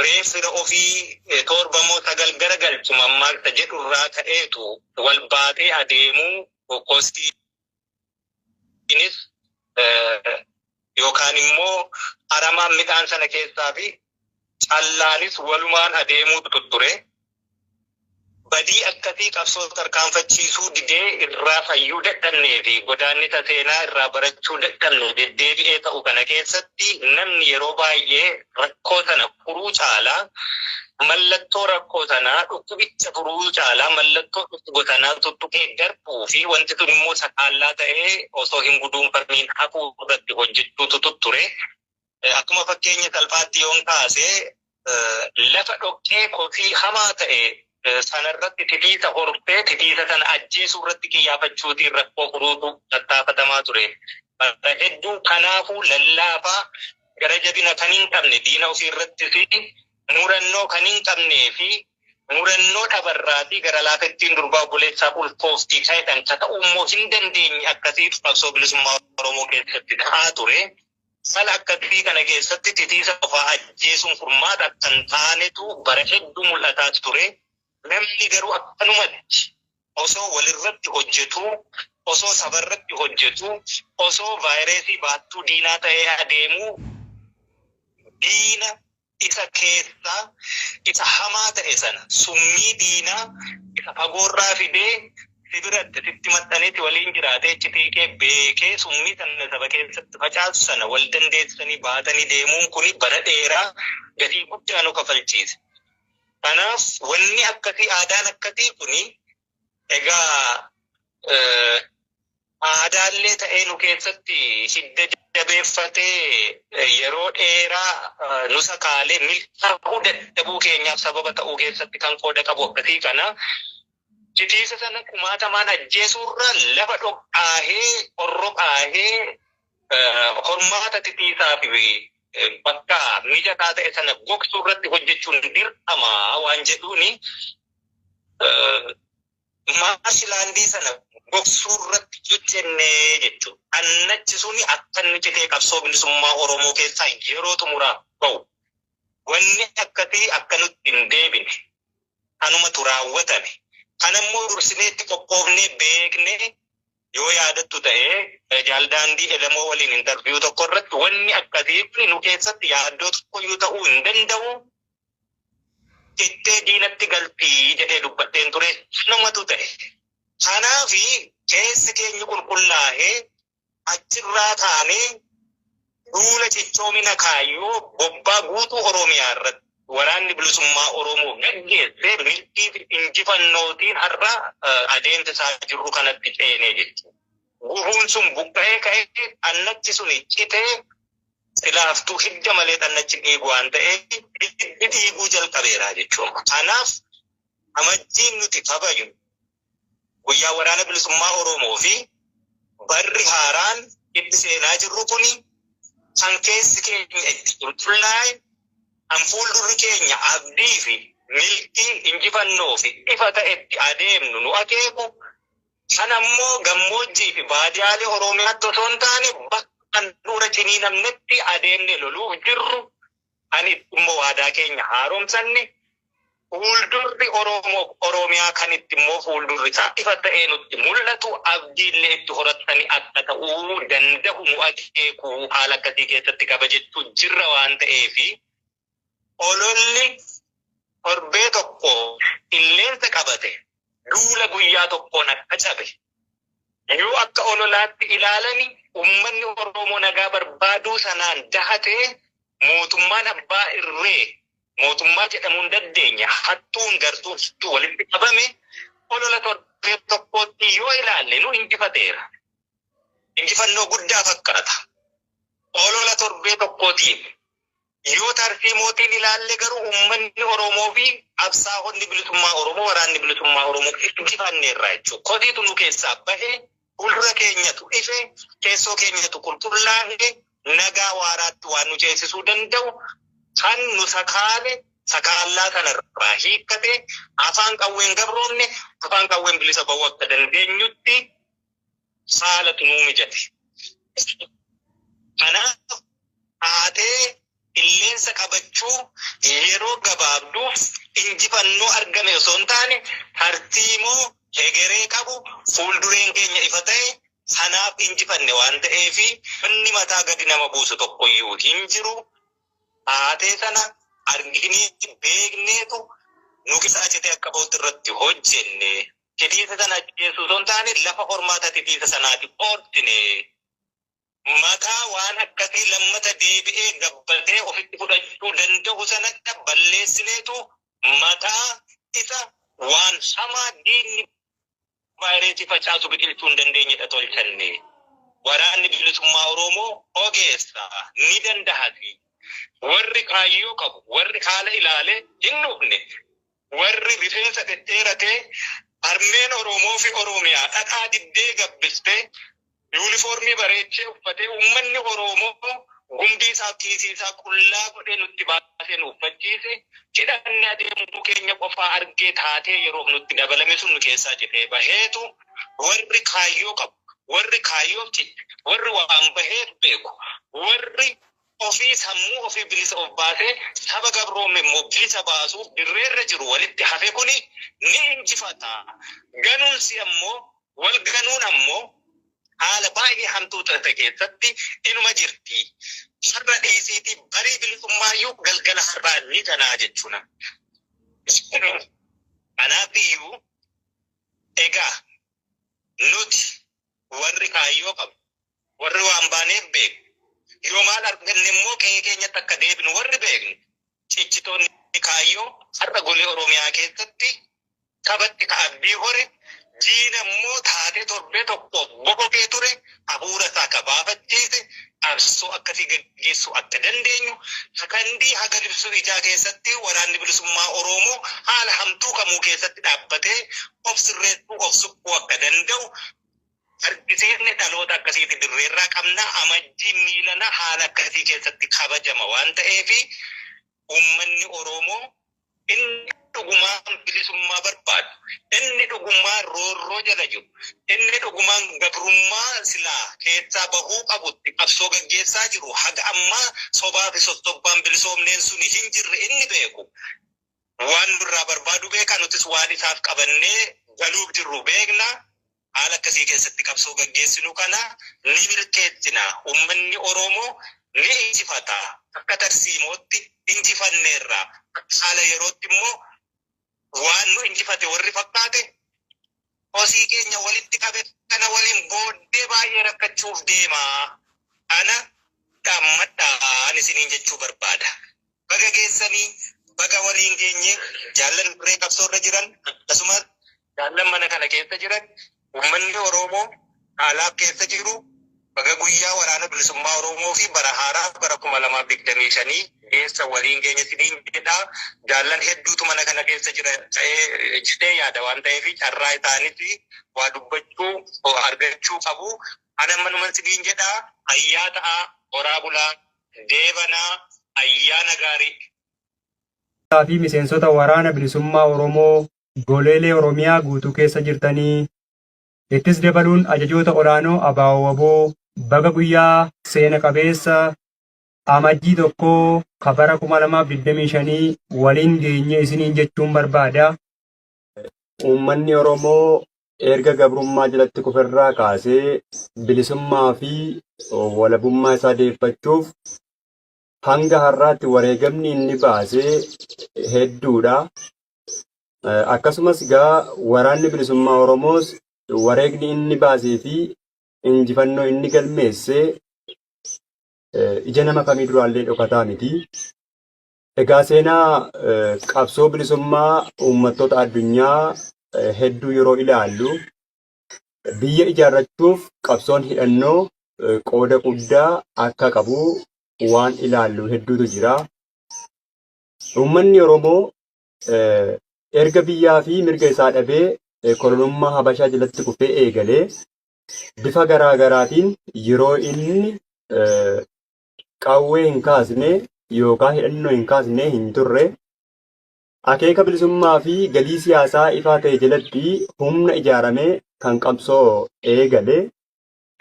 Reef fira ofii torba moo sagal garagalchu mammaaksa jedhurraa ka'eetu wal baatee adeemuu kosiinis yookaan immoo aramaan midhaan sana keessaa fi callaanis walumaan adeemuutu ture. Badii akkasii qabsoo tarkaanfachiisuu didee irraa fayyuu dadhabnee fi godaannisa seenaa irraa barachuu dadhabne deddeebi'ee ta'u kana keessatti namni yeroo baay'ee rakkoo sana furuu caalaa mallattoo rakkoo sanaa, dhukkubicha furuu caalaa mallattoo dhukkuba sanaa tuttuqee darbuu fi wanti sun immoo sakaallaa ta'ee osoo hin guduunfamiin hafuu irratti hojjechuutu ture. Akkuma fakkeenya salphaatti yoon kaase, lafa dhoqqee kosii hamaa ta'e sanarratti titiisa hortee titiisa sana ajjeesuu irratti qiyyaafachuutiin rakkoo furuutu tattaafatamaa ture. Bara hedduu kanaafuu lallaafaa, gara jabina kan hin qabne, diina ofii irrattis murannoo kan hin qabnee fi murannoo dhabarraatii gara laafettiin durbaa obboleessaaf ulfooftii ta'edhan ka ta'uu immoo hin dandeenye akkasiif qabsoo bilisummaa Oromoo keessatti ta'aa ture. Sala akkasii kana keessatti titiisa qofaa ajjeesuun furmaata akka hin taanetu bara hedduu mul'ataa ture. Namni garuu akkanumatti osoo walirratti hojjetuu, osoo sabarratti hojjetuu, osoo vaayireesii baattuu diinaa ta'ee adeemuu, diina isa keessaa isa hamaa ta'e sana, summii diinaa isa fagoorraa fidee si biratti sitti maxxaneeti waliin jiraatee iccitii kee beekee summii sana saba keessatti facaasu sana wal dandeessanii baatanii deemuun kuni bara dheeraa gatii guddaa nu kafalchiise. Kanaaf wanni akkasii, aadaan akkasii kuni egaa aadaallee ta'ee nu keessatti hidda jabeeffatee yeroo dheeraa nu sakaalee milkaa'uu dadhabuu keenyaaf sababa ta'uu keessatti kan qooda qabu akkasii kana. Titiisa sana kumaatamaan ajjeesuurra lafa dhoqqaahee, qorroqaahee, hormaata titiisaa fi bakka mijataa ta'e sana gogsuu irratti hojjechuun dirqama waan jedhuuni marshlandii sana gogsuu irratti hojjennee jechuudha. Annachi suni akka inni citee qabsoo bilisummaa Oromoo keessaa yeroo xumuraaf ba'u. Wanni akkasii akka nutti hin deebine kanumatu raawwatame. Kanammoo dursinee itti qophoofnee beeknee, yoo yaadattu ta'ee, Jaaldaandii Elemoo waliin interview tokko irratti wanni akkasii kun nu keessatti yaaddoo tokkoyyuu ta'uu hin danda'u. Cittee diinatti galtii jedhee dubbadheen ture, kanumatu ta'e. Kanaafi keessi keenya qulqullaa'ee achirraa taanee duula cichoomina kaayyoo bobbaa guutuu Oromiyaa irratti waraanni bilisummaa Oromoo gaggeessee milkii fi injifannootiin har'a adeemsa isaa jirru kanatti ceenee jechuudha. Gufuun sun buqqa'ee ka'ee, xannachi sun citee, silaaftuu hidda malee xannachi dhiigu waan ta'eef hiddi dhiiguu jalqabeera jechuudha. Kanaaf Amajjiin nuti kabajnu guyyaa waraana bilisummaa Oromoo fi barri haaraan itti seenaa jirru kuni kan keessi keenya itti qulqullaa'e, kan fuuldurri keenya abdii fi milkii, injifannoo fi ifa ta'etti adeemnu nu akeeku, kan ammoo gammoojjii fi baadiyaalee Oromiyaatti osoo hin taane bakka handhuura ciniinamnetti adeemne loluuf jirru, kan itti immoo waadaa keenya haaromsanne, fuuldurri Oromoo Oromiyaa kan itti immoo fuuldurri isaa ifa ta'ee nutti mul'atu, abdiillee itti horatanii akka ta'uu danda'u nu akeeku haala akkasii keessatti kabajachuu jirra waan ta'eefi ololli torbee tokko qilleensa qabate duula guyyaa tokkoon akka cabe yoo akka ololaatti ilaalani, uummanni Oromoo nagaa barbaaduu sanaan dahatee mootummaan abbaa irree mootummaa jedhamuun dandeenya hattuun gartuun hattuu walitti qabame olola torbee tokkootti yoo ilaalle nu injifateera. Injifannoo guddaa fakkaata. Olola torbee tokkootiin yoo tarsiimootiin ilaalle garuu uummanni Oromoo fi qabsaa'onni bilisummaa Oromoo, waraanni bilisummaa Oromoo injifanneerra jechuudha. Kosiitu nu keessaa bahee, fuuldura keenyatu ife, keessoo keenyatu qulqullaa'e, nagaa waaraatti waan nu ceesisuu danda'u kan nu sakaale sakaallaa kanarraa hiikkate, afaan qawween gabroomne afaan qawween bilisa ba'uu akka dandeenyutti haalatu nuu mijate. Kanaaf haatee Qilleensa qabachuu yeroo gabaabduuf injifannoo argame osoo hin taane tarsiimoo hegeree qabu fuuldureen keenya ifa ta'e sanaaf injifanne waan ta'eef wanni mataa gadi nama buusu tokkoyyuu hin jiru. Taatee sana arginee beekneetu nu keessa acitee akka bahutti irratti hojjenne. Titiisa sana ajjeesuu osoo hin taane lafa hormaata titiisa sanaati qoortine. Mataa waan akkasii lammata deebi'ee gabbatee ofitti fudhachuu danda'u sanadha balleessineetu mataa isa waan hamaa diinni vaayireesii facaasu biqilchuu hin dandeenyedha tolchanne. Waraanni bilisummaa Oromoo ogeessa ni dandahati. Warri kaayyoo qabu, warri haala ilaalee hin dhufne, warri rifeensa dhedheeratee harmeen Oromoo fi Oromiyaa dhadhaa diddee gabbistee yuunifoormii bareechee uffatee uummanni Oromoo gumbii isaa kiisii isaa qullaa godhee nutti baasee nu uffachiise hidhanne adeemuu keenya qofaa argee taatee yeroof nutti dabalame sun nu keessaa citee baheetu warri kaayyoo qabu, warri kaayyoof ciche, warri waan baheef beeku, warri ofii sammuu ofii bilisa of baasee saba gabroome immoo bilisa baasuuf dirreerra jiru walitti hafe kuni ni injifata. Ganuunsi ammoo wal ganuun ammoo haala baay'ee hamtuu ta'e keessatti inuma jirti. Har'a dhiisiitii barii bilisummaayyuu galgala har'aa ni ganaa jechuudha. Kanaaf iyyuu egaa nuti warri kaayyoo qabu, warri waan baaneef beeknu, yoo maal arganne immoo qe'ee keenyatti akka deebinu warri beeknu, cichitoonni kaayyoo har'a golee Oromiyaa keessatti sabatti ka abdii hore, diina immoo taatee torbee tokkoof bokokee ture hafuura isaa ka baafachiise qabsoo akkasii gaggeessuu akka dandeenyu sakandii haga libsuu ijaa keessatti waraanni bilisummaa Oromoo haala hamtuu kamuu keessatti dhaabbatee of sirreessuu of suphuu akka danda'u argisiisne dhaloota akkasiiti dirreerraa qabna. Amajjii miilana haala akkasii keessatti kabajama waan ta'eef uummanni Oromoo inni dhugumaan bilisummaa barbaadu, inni dhugumaan roorroo jala jiru, inni dhugumaan gabrummaa silaa keessaa bahuu qabutti qabsoo gaggeessaa jiru haga ammaa sobaa fi sossobbaan bilisoomneen suni hin jirre inni beeku. Waan nurraa barbaadu beeka, nutis waan isaaf qabannee galuuf jirru beekna. Haala akkasii keessatti qabsoo gaggeessinu kana ni milkeessina. Uummanni Oromoo ni injifata. Akka tarsiimootti injifanneerra. Akka haala yerootti immoo waan nu injifate warri fakkaate kosii keenya walitti qabe kana waliin booddee baay'ee rakkachuuf deema. Ana dhaammadhaan isiniin jechuu barbaada. Baga geessanii, baga waliin geenye, jaallan dirree qabsoorra jiran akkasumas jaallan mana kana keessa jiran, uummanni Oromoo haalaaf keessa jiru baga guyyaa waraana bilisummaa Oromoo fi bara haaraa bara 2025 keessa waliin geenye isiniin jedha. Jaallan hedduutu mana kana keessa jira ta'ee jedhee yaada waan ta'eef carraa isaaniitti waa dubbachuu argachuu qabu. Ana manuman isiniin jedha, ayyaa ta'aa, horaa bulaa, deebanaa, ayyaana gaarii. Fi miseensota waraana bilisummaa Oromoo goleelee Oromiyaa guutuu keessa jirtanii ittis dabaluun ajajoota olaanoo ABO-WBO baga guyyaa seena qabeessa Amajjii 1 ka bara 2025 waliin geenye isiniin jechuun barbaada. Uummanni Oromoo erga gabrummaa jalatti kuferraa kaasee bilisummaa fi walabummaa isaa deeffachuuf hanga har'aatti wareegamni inni baase hedduudha. Akkasumas egaa waraanni bilisummaa Oromoos wareegni inni baasee fi injifannoo inni galmeesse ija nama kamii duraallee dhokataa miti. Egaa seenaa qabsoo bilisummaa uummattoota addunyaa hedduu yeroo ilaallu biyya ijaarrachuuf qabsoon hidhannoo qooda guddaa akka qabu waan ilaallu hedduutu jira. Uummanni Oromoo erga biyyaa fi mirga isaa dhabee kolonummaa Habashaa jalatti kufee eegalee bifa garaa garaatiin yeroo inni qawwee hin kaasne yookaan hidhannoo hin kaasne hin turre. Akeeka bilisummaa fi galii siyaasaa ifaa ta'e jalatti humna ijaaramee kan qabsoo eegale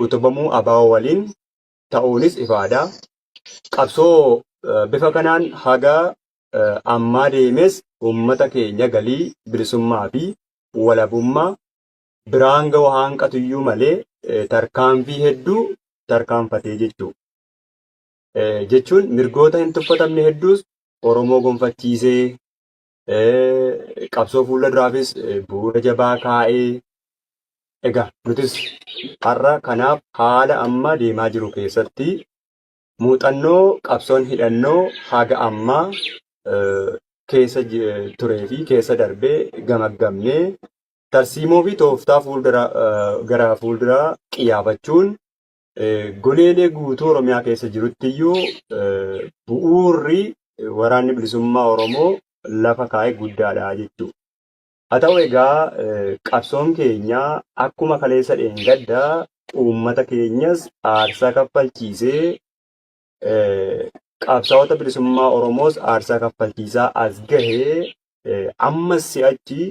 utubamuu ABO waliin ta'uunis ifaadha. Qabsoo bifa kanaan haga ammaa deemes uummata keenya galii bilisummaa fi walabummaa biraan ga'u hanqatuyyuu malee tarkaanfii hedduu tarkaanfatee jechuudha. Jechuun mirgoota hin tuffatamne hedduus Oromoo gonfachiisee qabsoo fuula duraafis bu'uura jabaa kaa'ee egaa nutis har'a kanaaf haala amma deemaa jiru keessatti muuxannoo qabsoon hidhannoo haga ammaa keessa turee fi keessa darbee gamaggamnee tarsiimoo fi tooftaa fuuldura gara fuulduraa qiyyaafachuun goleelee guutuu Oromiyaa keessa jirutti iyyuu bu'uurri waraanni bilisummaa Oromoo lafa kaa'e guddaadha jechuudha. Haa ta'u egaa qabsoon keenya akkuma kaleessa dheengadda uummata keenyas aarsaa kaffalchiisee qabsaa'ota bilisummaa Oromoos aarsaa kaffalchiisaa as gahee ammas si'achi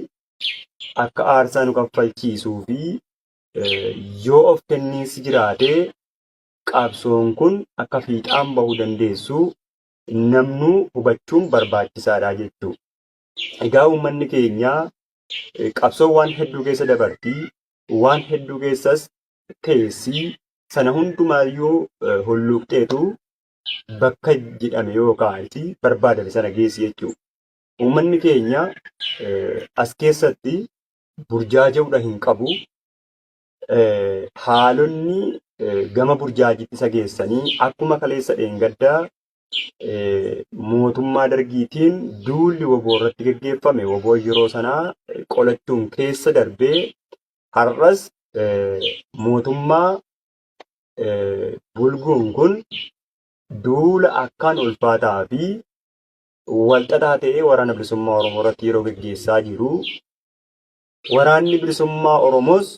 akka aarsaa nu kaffalchiisuu fi yoo of kenniinsi jiraate qabsoon kun akka fiixaan bahuu dandeessu namnuu hubachuun barbaachisaadha jechuudha. Egaa uummanni keenya qabsoon waan hedduu keessa dabarti, waan hedduu keessas teessi, sana hundumaayyuu hulluuqxeetu bakka jedhame yookaan barbaadame sana geessi jechuudha. Uummanni keenya as keessatti burjaaja'uudha hin qabu. Haalonni gama burjaajiitti isa geessanii akkuma kaleessa dheengaddaa mootummaa dargiitiin duulli woboo irratti geggeeffame woboo yeroo sanaa qolachuun keessa darbee har'as mootummaa bulguun kun duula akkaan ulfaataa fi walxaxaa ta'e waraana bilisummaa Oromoo irratti yeroo geggeessaa jiru. Waraanni bilisummaa Oromoos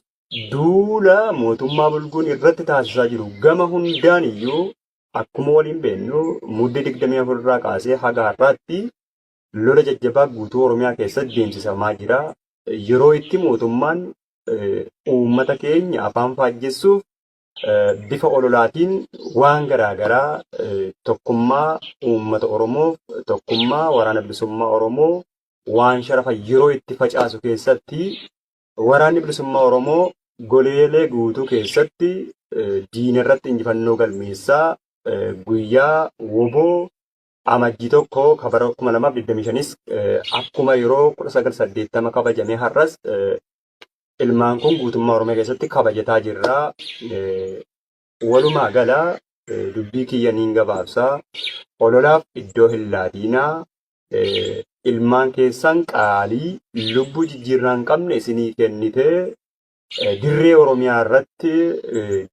duula mootummaa bulguun irratti taasisaa jiru gama hundaan iyyuu akkuma waliin beeknu Muddee 24 irraa kaasee haga har'aatti lola jajjabaa guutuu Oromiyaa keessatti deemsifamaa jira. Yeroo itti mootummaan uummata keenya afaan faajjessuuf bifa ololaatiin waan garaa garaa tokkummaa uummata Oromoof tokkummaa waraana bilisummaa Oromoo waan sharafa yeroo itti facaasu keessatti waraanni bilisummaa Oromoo goleelee guutuu keessatti diina irratti injifannoo galmeessaa guyyaa woboo amajjii 1 ka bara 2025s akkuma yeroo 1980 kabajamee har'as ilmaan kun guutummaa Oromiyaa keessatti kabajataa jirra. Walumaa gala dubbii kiyya niin gabaabsa. Ololaaf iddoo hin laatiinaa. Ilmaan keessan qaalii lubbuu jijjiirraa hin qabne isinii kennitee dirree Oromiyaa irratti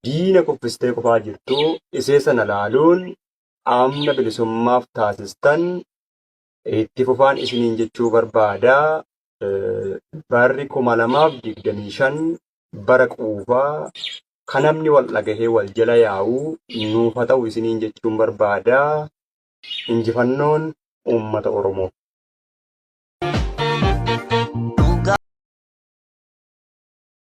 diina kuffistee kufaa jirtu isee sana laaluun amna bilisummaaf taasistan itti fufaan isiniin jechuu barbaada. Barri 2025 bara quufaa kan namni wal dhagahee wal jala yaa'u nuuf haa ta'u isiniin jechuun barbaada. Injifannoon uummata Oromoof.